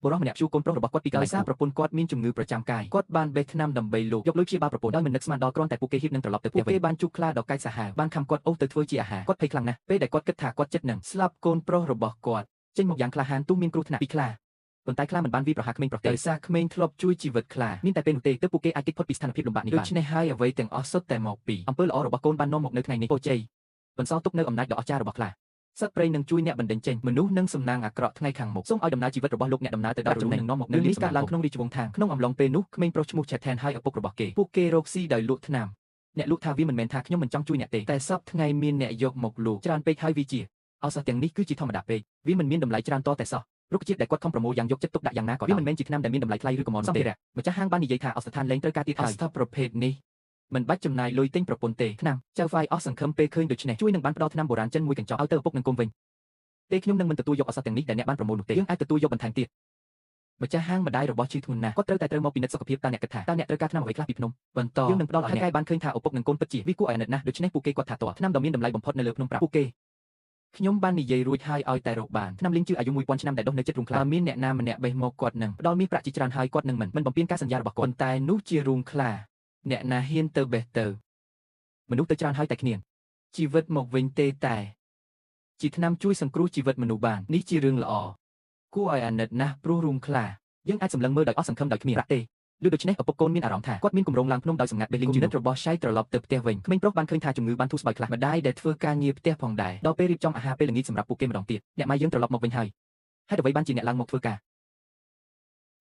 បុរសម្នាក់ជួកូនប្រុសរបស់គាត់ពីកន្លែងសារប្រពន្ធគាត់មានជំងឺប្រចាំកាយគាត់បានបេះថ្នាំដើម្បីលោកយកលុយព្យាបាលប្រពន្ធដោយមិននឹកស្មានដល់គ្រាន់តែពួកគេហ៊ាននឹងត្រឡប់ទៅផ្ទះវិញពួកគេបានជួបខ្លាដ៏កាចសាហាវបានខំគាត់អូសទៅធ្វើជាអាហារគាត់ភ័យខ្លាំងណាស់ពេលដែលគាត់គិតថាគាត់ចិត្តនឹងស្លាប់កូនប្រុសរបស់គាត់ចេញមកយ៉ាងក្លាហានទោះមានគ្រោះថ្នាក់ពីខ្លាប៉ុន្តែខ្លាមិនបានវាយប្រហារក្មេងប្រុសទេដោយសារក្មេងធ្លាប់ជួយជីវិតខ្លាមានតែពេលនោះទេទើបពួកគេអាចគេចផុតពីស្ថានភាពលំបាកនេះបានដូច្នេះហើយអ្វីទាំងអស់សុទ្ធតែមកពីអំពើល្អរបស់កូនបាននាំមកនៅថ្ងៃនេះពរជ័យបន្សល់ទុកនៅអំណាចដ៏អស្ចារ្យរបស់ខ្លាសត្វព្រៃនឹងជួយអ្នកបណ្ដេញចេញមនុស្សនិងសំណាងអាក្រក់ថ្ងៃខាងមុខសូមឲ្យដំណើរជីវិតរបស់លោកអ្នកដំណើរទៅដល់ចំណេញនឹងនាំមកនូវលាភកើតឡើងក្នុងរាជវង្សថាងក្នុងអំឡុងពេលនោះក្មេងប្រុសឈ្មោះឆេថែនហើយឪពុករបស់គេពួកគេរកស៊ីដោយលក់ថ្នាំអ្នកលក់ថាវាមិនមែនថាខ្ញុំមិនចង់ជួយអ្នកទេតែសពថ្ងៃមានអ្នកយកមកលក់ច្រើនពេកហើយវាជាឱសថទាំងនេះគឺជាធម្មតាពេកវាមិនមានតម្លៃច្រើនតតែសោះរុក្ខជាតិដែលគាត់ខំប្រមូលយ៉ាងយកចិត្តទុកដាក់យ៉ាងណាក៏ដោយវាមិនមែនជាថ្នាំដែលមានតម្លៃថ្លៃឬក៏មន់ទេម្ចាស់ហាងបាននិយាយថាឱសថលែងត្រូវការទៀតហើយឱសថប្រភេទនេះមិនបាច់ចំណាយលុយទិញប្រពន្ធទេថ្នាំចៅហ្វាយអស់សង្ឃឹមពេលឃើញដូច្នេះជួយនឹងបានផ្ដល់ថ្នាំបុរាណចិនមួយកញ្ចក់ឲ្យទៅឪពុកនិងកូនវិញទេខ្ញុំនឹងមិនទទួលយកឱសថទាំងនេះដែលអ្នកបានប្រមូលនោះទេយើងអាចទទួលយកបន្ថែមទៀតម្ចាស់ហាងម្ដាយរបស់ឈឺធ្ងន់ណាស់គាត់ត្រូវតែត្រូវមកពិនិត្យសុខភាពតើអ្នកគិតថាតើអ្នកត្រូវការថ្នាំអ្វីខ្លះពីភ្នំបន្តយើងនឹងផ្ដល់ឲ្យអ្នកបានឃើញថាឪពុកនិងកូនពិតជាវាគួរឲ្យអាណិតណាស់ដូច្នេះពួកគេគាត់ថាតើថ្នាំដ៏មានតម្លៃបំផុតនៅលើភ្នំប្រាប់ពួកគេខ្ញុំបាននិយាយរួចហើយឲ្យតែរកបានថ្នាំលីងជឿអាយុ1000ឆ្នាំដែលដុះនៅចិត្តរូងខ្លាមានអ្នកណាម្នាក់បេះមកគាត់នឹងផ្ដល់មាសប្រាក់ជាច្រើនហើយគាត់នឹងមិនបំពេញការសន្យារបស់គាត់ប៉ុន្តែនោះជារូងខ្លាអ្នកណាហ៊ានទៅបេះទៅមនុស្សទៅច្រើនហើយតែគ្មានជីវិតមកវិញទេតែជាថ្នាំជួយសង្គ្រោះជីវិតមនុស្សបាននេះជារឿងល្អគួរឲ្យអាណិតណាស់ព្រោះរូងខ្លាយើងអាចសម្លឹងមើលដោយអស់សង្ឃឹមដោយគ្មានប្រាក់ទេឬដូច្នេះឪពុកកូនមានអារម្មណ៍ថាគាត់មានគម្រោងឡើងភ្នំដោយសម្ងាត់បេះលីងជឿរបស់ឆៃត្រឡប់ទៅផ្ទះវិញក្មេងប្រុសបានឃើញថាជំងឺបានធូរស្បើយខ្លះម្ដាយដែលធ្វើការងារផ្ទះផងដែរដល់ពេលរៀបចំអាហារពេលល្ងាចសម្រាប់ពួកគេម្ដងទៀតអ្នកម៉ាយយើងត្រឡប់មកវិញហើយហេតុអ្វីបានជាអ្នកឡើងមកធ្វើកា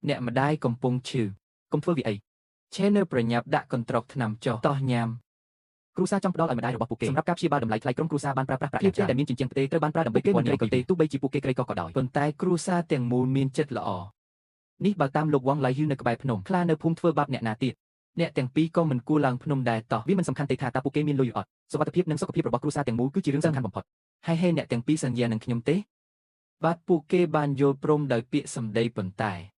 រអ្នកម្ដាយកំពុងឈឺកុំធ្វើវាអីឆេនៅប្រញាប់ដាក់កន្ត្រកថ្នាំចុះតោះញ៉ាំគ្រួសារចង់ផ្ដល់ឲ្យម្ដាយរបស់ពួកគេសម្រាប់ការព្យាបាលតម្លៃថ្លៃក្រុមគ្រួសារបានប្រើប្រាស់ប្រាក់យ៉ាងដែលមានជញ្ជាំងផ្ទេត្រូវបានប្រើដើម្បីគេមិនក្រីក្រទេទោះបីជាពួកគេក្រីក្រក៏ដោយប៉ុន្តែគ្រួសារទាំងមូលមានចិត្តល្អនេះបើតាមលោកវ៉ាងឡៃហ៊ឺនៅក្បែរភ្នំខ្លានៅភូមិធ្វើបាបអ្នកណាទៀតអ្នកទាំងពីរក៏មិនគួរឡើងភ្នំដែរតោះវាមិនសំខាន់ទេថាតើពួកគេមានលុយឬអត់សុវត្ថិភាពនិងសុខភាពរបស់គ្រួសារទាំងមូលគឺជារឿងសំខាន់បំផុតហើយហេអ្នកទាំងពីរសន្យានឹងខ្ញុំទេបាទពួកគេបានយល់ព្រមដោយពាក្យសម្ដីប៉ុន្តែ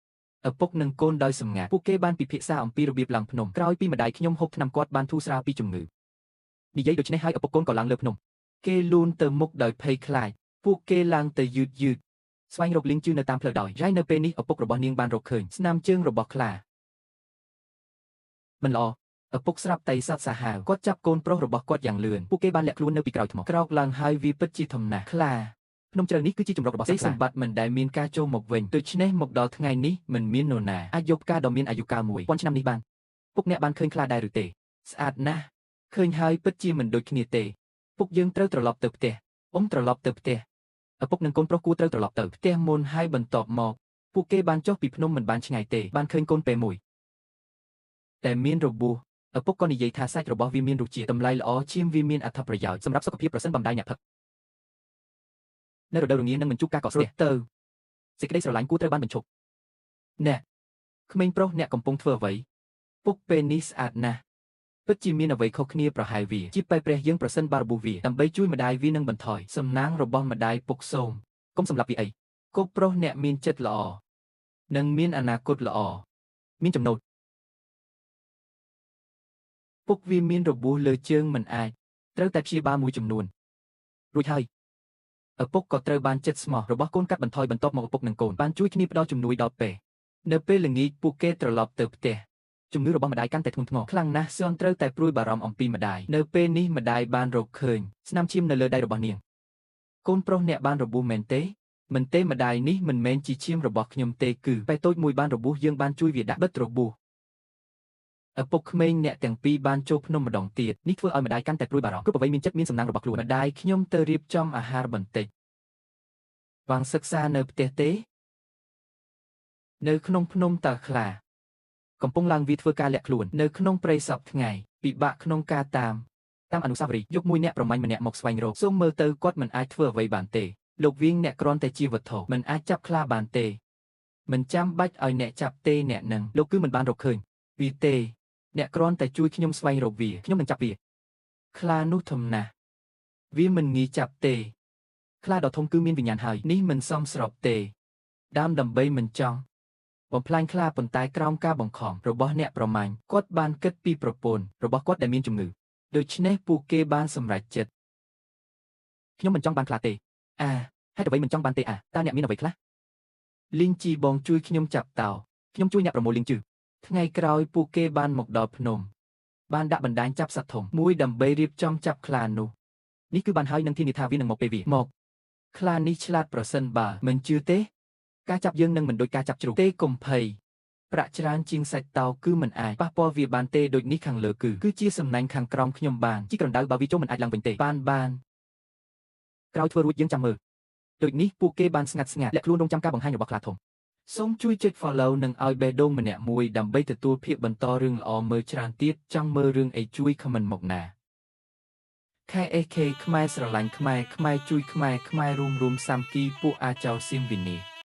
ឪពុកនិងកូនដោយសម្ងាត់ពួកគេបានពិភាក្សាអំពីរបៀបឡើងភ្នំក្រោយពីម្ដាយខ្ញុំហូបថ្នាំគាត់បានធូរស្រាលពីជំងឺនិយាយដូច្នេះហើយឪពុកកូនក៏ឡើងលើភ្នំគេលូនទៅមុខដោយភ័យខ្លាចពួកគេឡើងទៅយឺតយឺតស្វែងរកលីងជឿនៅតាមផ្លូវដោយហើយនៅពេលនេះឪពុករបស់នាងបានរកឃើញស្នាមជើងរបស់ខ្លាមិនល្អឪពុកស្រាប់តែសត្វសាហាវគាត់ចាប់កូនប្រុសរបស់គាត់យ៉ាងលឿនពួកគេបានលាក់ខ្លួននៅពីក្រោយថ្មក្រោកឡើងហើយវាពិតជាធំណាស់ខ្លាភ្នំជ្រៅនេះគឺជាជម្រករបស់សត្វសម្បត្តិមិនដែលមានការចូលមកវិញដូច្នេះមកដល់ថ្ងៃនេះមិនមាននរណាអាចយកផ្កាដ៏មានអាយុកាល1000ឆ្នាំនេះបានពុកអ្នកបានឃើញខ្លាដែរឬទេស្អាតណាស់ឃើញហើយពិតជាមិនដូចគ្នាទេពុកយើងត្រូវត្រឡប់ទៅផ្ទះអ៊ំត្រឡប់ទៅផ្ទះឪពុកនិងកូនប្រុសគួរត្រូវត្រឡប់ទៅផ្ទះមុនហើយបន្ទាប់មកពួកគេបានចុះពីភ្នំមិនបានឆ្ងាយទេបានឃើញកូនពេលមួយតែមានរបួសឪពុកក៏និយាយថាសាច់របស់វាមានរសជាតិតម្លៃល្អជាងវាមានអត្ថប្រយោជន៍សម្រាប់សុខភាពប្រសិនបំដៃអ្នកផឹកនៅរដូវរងានឹងមិនជួបការកកស្ទះទៅសេចក្តីស្រឡាញ់គួរត្រូវបានបញ្ឈប់អ្នកក្មេងប្រុសអ្នកកំពុងធ្វើអ្វីពុកពេលនេះស្អាតណាស់ពិតជាមានអ្វីខុសគ្នាប្រហែលវាជាបែបព្រះយើងប្រសិនបារបួសវាដើម្បីជួយម្ដាយវានឹងបន្ថយសំណាងរបស់ម្ដាយពុកសូមកុំសម្លាប់វាអីកូនប្រុសអ្នកមានចិត្តល្អនិងមានអនាគតល្អមានចំណូលពុកវាមានរបួសលើជើងមិនអាចត្រូវតែព្យាបាលមួយចំនួនរួចហើយឪពុកក៏ត្រូវបានចិត្តស្មោះរបស់កូនកាត់បន្ថយបន្ទាប់មកឪពុកនិងកូនបានជួយគ្នាផ្ដល់ជំនួយដល់ពេលនៅពេលល្ងាចពួកគេត្រឡប់ទៅផ្ទះជំងឺរបស់ម្ដាយកាន់តែធ្ងន់ធ្ងរខ្លាំងណាស់សឿនត្រូវតែព្រួយបារម្ភអំពីម្ដាយនៅពេលនេះម្ដាយបានរកឃើញស្នាមឈាមនៅលើដៃរបស់នាងកូនប្រុសអ្នកបានរបួសមែនទេមិនទេម្ដាយនេះមិនមែនជាឈាមរបស់ខ្ញុំទេគឺបែតូចមួយបានរបួសយើងបានជួយវាដាក់បិទរបួសឪពុកក្មេងអ្នកទាំងពីរបានចូលភ្នំម្ដងទៀតនេះធ្វើឲ្យម្ដាយកាន់តែព្រួយបារម្ភគ្រប់អ្វីមានចិត្តមានសំណាងរបស់ខ្លួនម្ដាយខ្ញុំទៅរៀបចំអាហារបន្តិចវាងសិក្សានៅផ្ទះទេនៅក្នុងភ្នំតើខ្លាកំពុងឡើងវាធ្វើការលាក់ខ្លួននៅក្នុងព្រៃសពថ្ងៃពិបាកក្នុងការតាមអនុស្សាវរីយ៍យកមួយអ្នកប្រមាញ់ម្នាក់មកស្វែងរកសូមមើលទៅគាត់មិនអាចធ្វើអ្វីបានទេលោកវៀងអ្នកគ្រាន់តែជាវត្ថុមិនអាចចាប់ខ្លាបានទេមិនចាំបាច់ឲ្យអ្នកចាប់ទេអ្នកនឹងលោកគឺមិនបានរកឃើញវាទេអ្នកគ្រាន់តែជួយខ្ញុំស្វែងរកវាខ្ញុំនឹងចាប់វាខ្លានោះធំណាស់វាមិនងាយចាប់ទេខ្លាដ៏ធំគឺមានវិញ្ញាណហើយនេះមិនសមស្របទេដើមដើម្បីមិនចង់បំផ្លាញខ្លាប៉ុន្តែក្រោមការបង្ខំរបស់អ្នកប្រមាញ់គាត់បានគិតពីប្រពន្ធរបស់គាត់ដែលមានជំងឺដូច្នេះពួកគេបានសម្រេចចិត្តខ្ញុំមិនចង់បានខ្លាទេអាហេតុអ្វីមិនចង់បានទេអាតើអ្នកមានអ្វីខ្លះ លីងជីបងជួយខ្ញុំចាប់តោខ្ញុំជួយអ្នកប្រមូលលីងជឺថ្ងៃក្រោយពួកគេបានមកដល់ភ្នំបានដាក់បណ្ដាញចាប់សត្វធំមួយដើម្បីរៀបចំចាប់ខ្លានោះនេះគឺបានហើយនឹងធានាថាវានឹងមកពេលវាមកខ្លានេះឆ្លាតប្រសិនបើមិនជឿទេការចាប់យើងនឹងមិនដូចការចាប់ជ្រូកទេកុំភ័យប្រាក់ច្រើនជាងសាច់តោគឺមិនអាចប៉ះពាល់វាបានទេដូចនេះខាងលើគឺជាសំណាញ់ខាងក្រោមខ្ញុំបានជីក្រដៅបើវាចូលមិនអាចឡើងវិញទេបានក្រោយធ្វើរួចយើងចាំមើលដូចនេះពួកគេបានស្ងាត់ស្ងាត់លាក់ខ្លួនរងចាំការបង្ហាញរបស់ខ្លាធំសូមជួយចុច follow និងឲ្យបេះដូងម្នាក់មួយដើម្បីទទួលភាពបន្តរឿងល្អមើលច្រើនទៀតចង់មើលរឿងអីជួយ comment មកណា KSK ខ្មែរស្រឡាញ់ខ្មែរខ្មែរជួយខ្មែរខ្មែររួមរួមសាមគ្គីពួកអាចៅសៀមវិនី